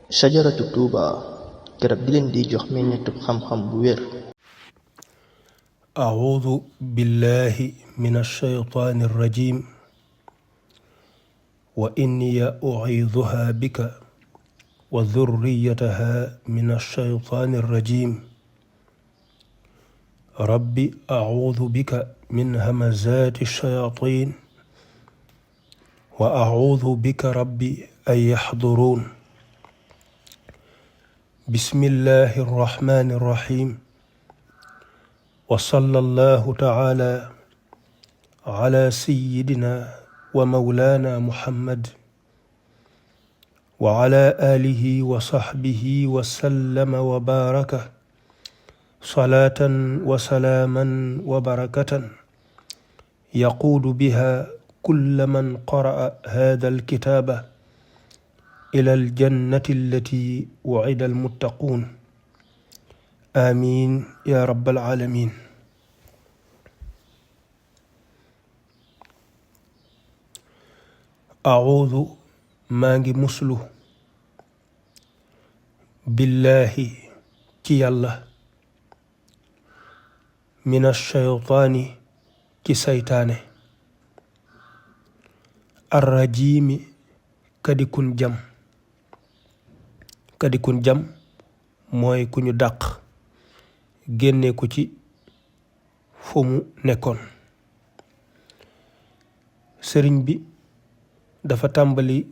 shajaratu tuuba garab gi leen di jox meññetu xam-xam bu wér. أعوذ بالله من الشيطان الرجيم وإني أعيذها بك وذريتها من الشيطان الرجيم رب أعوذ بك من همزات الشياطين وأعوذ بك رب أن يحضرون بسم الله الرحمن الرحيم وصلى الله تعالى على سيدنا ومولانا محمد وعلى آله وصحبه وسلم وبارك صلاة وسلاما وبركة يقود بها كل من قرأ هذا الكتاب إلى الجنة التي وعد المتقون آمين يا رب العالمين. أعوذ مانغي مسلو بالله كي الله من الشيطان كي سيطانه الرجيم كدي كن جم mooy ku ñu dàq génne ko ci fu mu nekkoon. sëriñ bi dafa tàmbali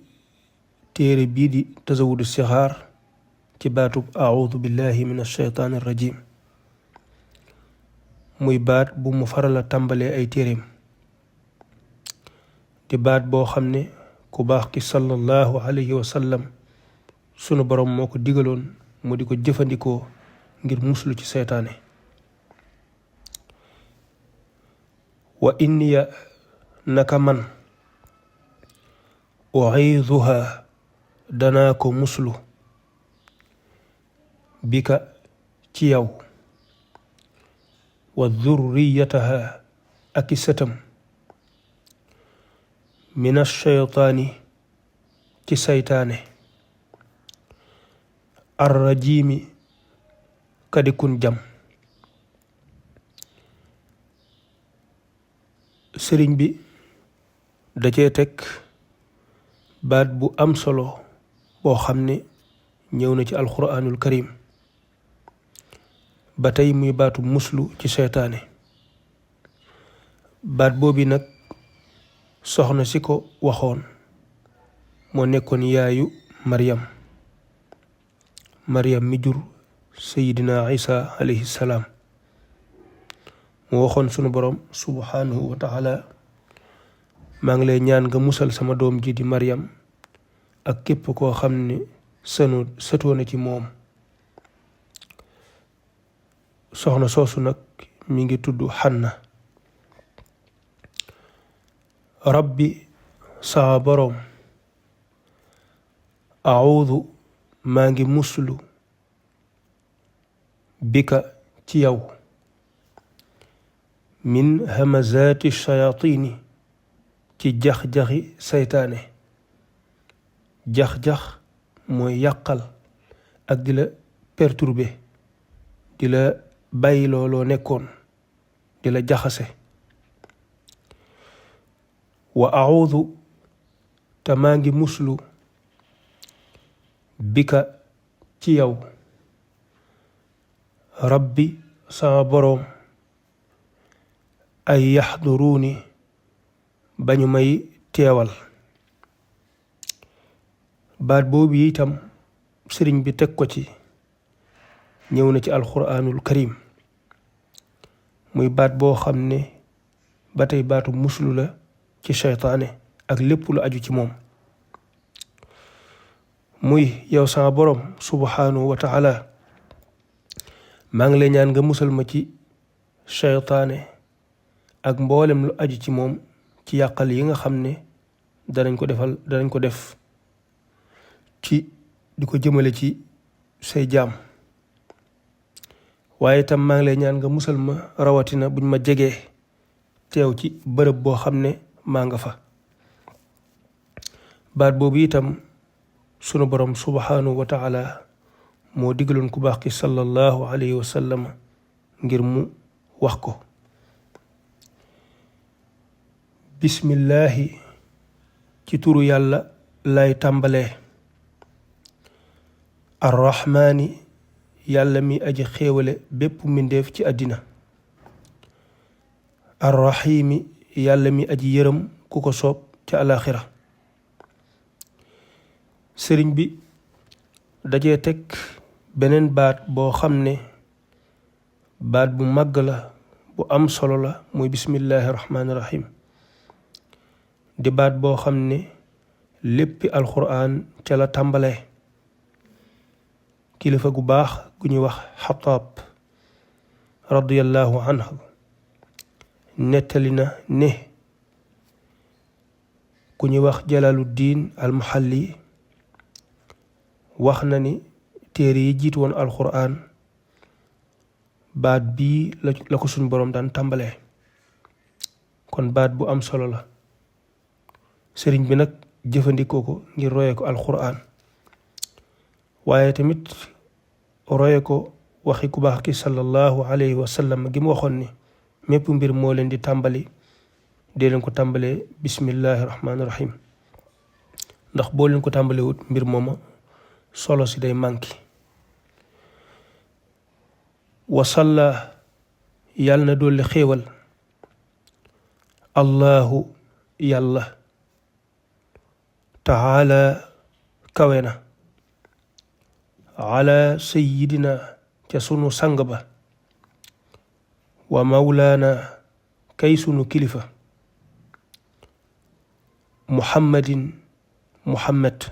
téere bii di tasawudu sixaar ci baatub audu billahi min alsheytaani irrajim muy baat bu mu faral a tàmbalee ay téereem di baat boo xam ne ku baax ki sallallahu alayhi wa sallam sunu borom moo ko digaloon mu di ko jëfandikoo ngir muslu ci seytaane. wa inniya naka man u'iiduha danaa ko muslu bika ci yow wa dhurriyataha ak i sëtam min ash-shaytaani ci seytaane arrajimi kadi kun jam. sëriñ bi da cee teg baat bu am solo boo xam ne ñëw na ci alquraanul karim ba tey muy baatu muslu ci seytaane. baat boobi nag soxna si ko waxoon moo nekkoon yaayu Maryam mi jur sayidina Isa alayhi salaam. mu waxoon sunu borom subhanahu wa taala maa ngi lay ñaan nga musal sama doom ji di Maryam ak képp koo xam ne sëtoo na ci moom. soxna soosu nag mi ngi tudd Xanna. rabbi saa boroom audu maa ngi muslu bika ci yow min hamazaati shayatini ci jax-jaxi seytaane. jax-jax mooy yàqal ak di la perturber di la bàyyi looloo nekkoon di la jaxase. wa audu te maa ngi muslu bika ci yow rabbi sama boroom ay yaxduruuni bañu may teewal. baat boobu itam sëriñ bi teg ko ci ñëw na ci alquraanul karim muy baat boo xam ne ba tey baatu muslu la ci seytaane ak lépp lu aju ci moom. muy yow sama boroom subhanahu wa taala maa ngi lay ñaan nga musal ma ci seytaane ak mboolem lu aju ci moom ci yàqal yi nga xam ne danañ ko def ci di ko jëmale ci say jaam. waaye itam maa ngi lay ñaan nga musal ma rawatina buñ ma jegee teew ci bërëb boo xam ne maa nga fa. baat boobu itam sunu borom subhanahu wa taala moo digaloon ku baax ki sallallahu alayhi wa sallam ngir mu wax ko. bismillahi ci turu yàlla lay tàmbalee. arrahmaani yàlla mi aji xéewale bépp mbindeef ci àddina. arrahiimi yàlla mi aji yërëm ku ko soob ca alaxira. sëriñ bi dajee teg beneen baat boo xam ne baat bu màgg la bu am solo la muy bismillahi rahmaani rahim di baat boo xam ne léppi alxuraan ca la tàmbalee. kilifa gu baax gu ñuy wax Xataab radiyallahu anhu nettali na ne ku ñuy wax Jalaaluddin al-Muhalli wax na ni téere yi jiitu woon alxuraan baat bii la ko suñ boroom daan tàmbalee. kon baat bu am solo la sëriñ bi nag jëfandikoo ko ngir roye ko alxuraan waaye tamit roye ko waxi ku baax ki sallallahu alayhi wa sallam gi mu waxoon ni mépp mbir moo leen di tàmbali dee leen ko tàmbalee bismillahi rahmaani rahim ndax boo leen ko tàmbalee wut mbir mooma solo si day manki. wasalla yàlla na dolli xéewal allahu yàlla taala kawe na ala sayidina ca sunu sang ba wa mawlaana kay sunu kilifa muhammadin muhammad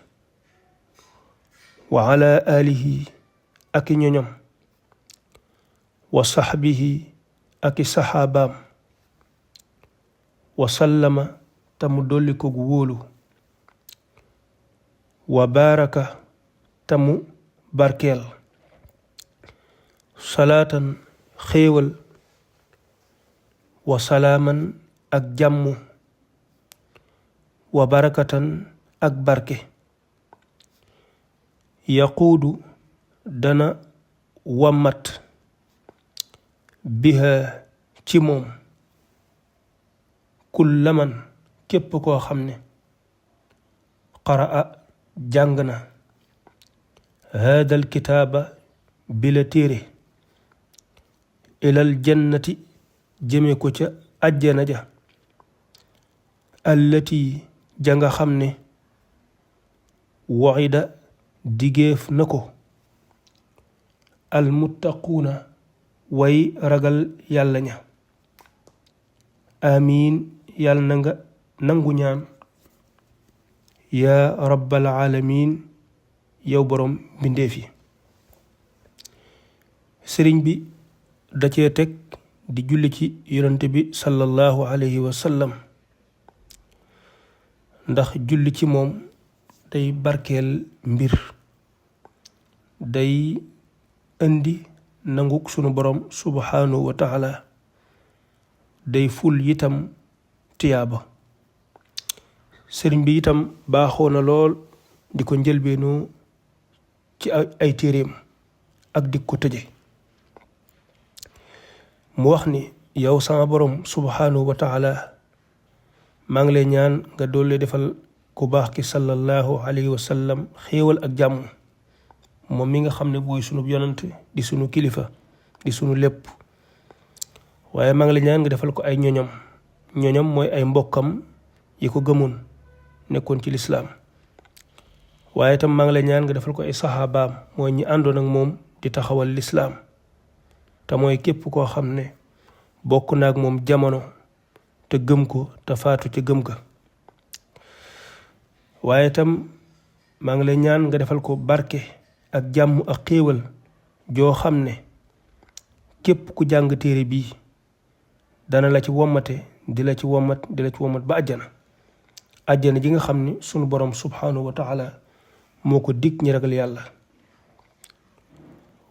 wa ala alihi ak i ñoñom wa saxbihi ak i saxaabaam wa sallama tamu dolli ko gu wóolu wa baraka tamu barkeel salaatan xéewal wa salaaman ak jàmm wa barakatan ak barke yaquudu dana wammat biha ci moom kullaman képp koo xam ne qaraa jàng na haadal kitaaba bi la téere ilal jannati jëme ko ca àjjana ja allati ja nga xam ne waxida digéef na ko almuttaquuna way ragal yàlla ña. amiin yàlla na nga nangu ñaan yaa rabbal aalamiin yow boroom mbindeef yi. sëriñ bi da cee teg di julli ci yonent bi sallallahu alayhi wa sallam ndax julli ci moom day barkeel mbir day indi nanguk sunu borom subhanahu wa taala day ful itam tiyaaba. sëriñ bi itam baaxoo na lool di ko njëlbeenoo ci ay téeréem ak di ko tëje mu wax ni yow sama borom subhanahu wa taala maa ngi lay ñaan nga doole defal ku baax ki sallallahu alayhi wa sallam xéewal ak jàmm moom mi nga xam ne booy sunu yonant di sunu kilifa di sunu lépp. waaye maa ngi lay ñaan nga defal ko ay ñoñam mooy ay mbokkam yi ko gëmoon nekkoon ci lislaam. waaye itam maa ngi lay ñaan nga defal ko ay saxaabaam mooy ñi àndoon ak moom di taxawal lislaam te mooy képp koo xam ne bokk na ak moom jamono te gëm ko te faatu ca gëm ga. waaye itam maa ngi lay ñaan nga defal ko barke ak jàmm ak xéewal joo xam ne képp ku jàng téere bii dana la ci wommate di la ci wommat ba àjjana ji nga xam ne sunu borom subhanahu wa taala moo ko dig ñi ragal yàlla.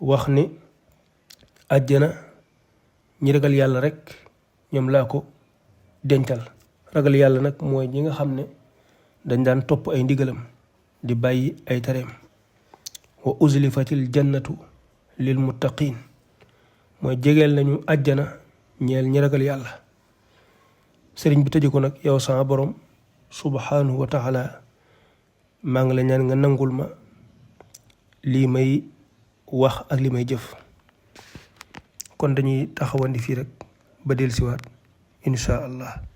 wax ni àjjana ñi ragal yàlla rek ñoom laa ko dencal. ragal yàlla nag mooy ñi nga xam ne dañ daan topp ay ndigalam di bàyyi ay tereem. wa uzlifatil jannatu lil muttaqin mooy jegeel nañu àjjana ñeel ñi ragal yàlla. sëriñ bi tëje ko nag yow sama borom subhanahu wa taala maa ngi la ñaan nga nangul ma lii may wax ak li may jëf. kon dañuy taxawandi fii rek ba dellusiwaat insha allah.